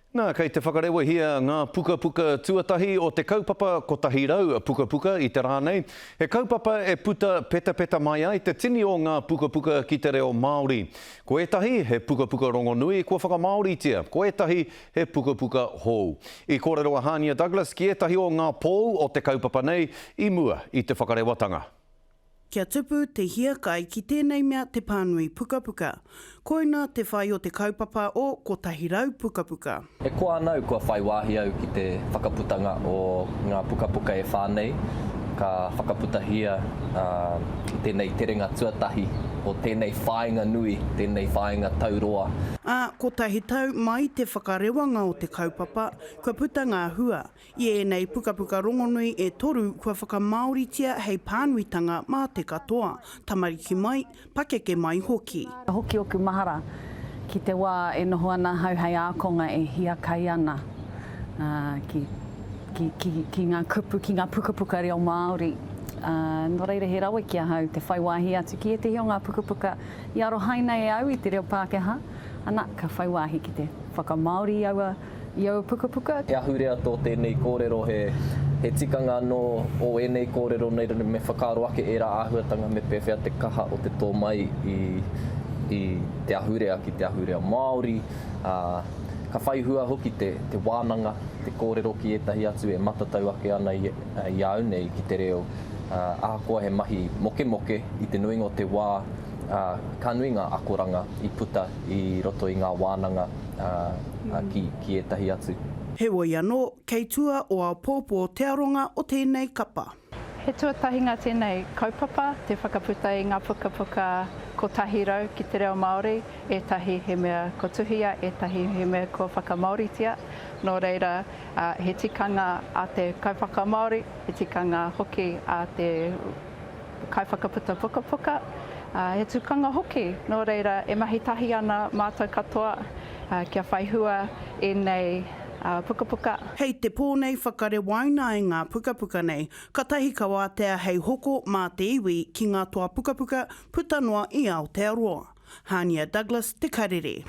Nā, kei te whakarewahia ngā pukapuka tuatahi o te kaupapa 100 pukapuka i te rā nei. He kaupapa e puta petapeta mai ai te tini o ngā pukapuka ki te reo Māori. Ko ētahi he pukapuka rongonui kua whakamāoritia, ko ētahi he pukapuka hou. I kōrero a Hānia Douglas ki ētahi o ngā pou o te kaupapa nei i mua i te whakarewatanga. Kia tupu te hiakai ki tēnei mea te pānui pukapuka. Koina te whai o te kaupapa o 100 Pukapuka. E koa ana au kua whai wāhi au ki te whakaputanga o ngā pukapuka e whā nei, ka whakaputahia i tēnei terenga tuatahi o tēnei whāinga nui, tēnei whāinga tauroa. Ā, kotahi tau mai te whakarewanga o te kaupapa, kua puta ngā hua. I ēnei pukapuka rongonui e toru kua whakamāoritia hei pānuitanga mā te katoa, tamariki mai, pakeke mai hoki. Ka hoki oku mahara ki te wā e noho ana ahau hei ākonga e hiakai ana ki, ki, ki, ki ngā kupu, ki ngā pukapuka reo Māori. Nō reira he rawe ki ahau te whai wāhi atu ki ētehi o ngā pukapuka i arohaina e au i te reo Pākehā, ana, ka whai wāhi ki te whakamāori i aua I aua pukapuka. He ahurea tō tēnei kōrero, he, he tikanga anō ō ēnei kōrero nei me whakaaro ake ērā āhuatanga me pēwhea te kaha o te tō mai i, i te ahurea ki te ahurea Māori, ā, ka whai hua hoki te, te wānanga, te kōrero ki ētahi atu e matatau ake ana i, i a au nei ki te reo, ā, ahakoa he mahi mokemoke i te nuinga o te wā, ā, ka nui ngā akoranga i puta i roto i ngā wānanga, ā, ki, ki ētahi atu. Heoi anō, kei tua o āpōpō te aronga o tēnei kapa. He tuatahinga tēnei kaupapa, te whakaputa i ngā pukapuka 100 ki te reo Māori, ētahi he mea kua tuhia, ētahi he mea kua whakamāoritia. Nō reira, he tikanga a te kaiwhakamāori, he tikanga hoki a te kaiwhakaputa pukapuka, he tukanga hoki, nō reira e mahi tahi ana mātou katoa kia whai hua ēnei pukapuka. Hei te pō nei whakarewaina ai ngā pukapuka nei, katahi ka wātea hei hoko mā te iwi ki ngā toa pukapuka puta noa i Aotearoa. Hānia Douglas, Te Karere.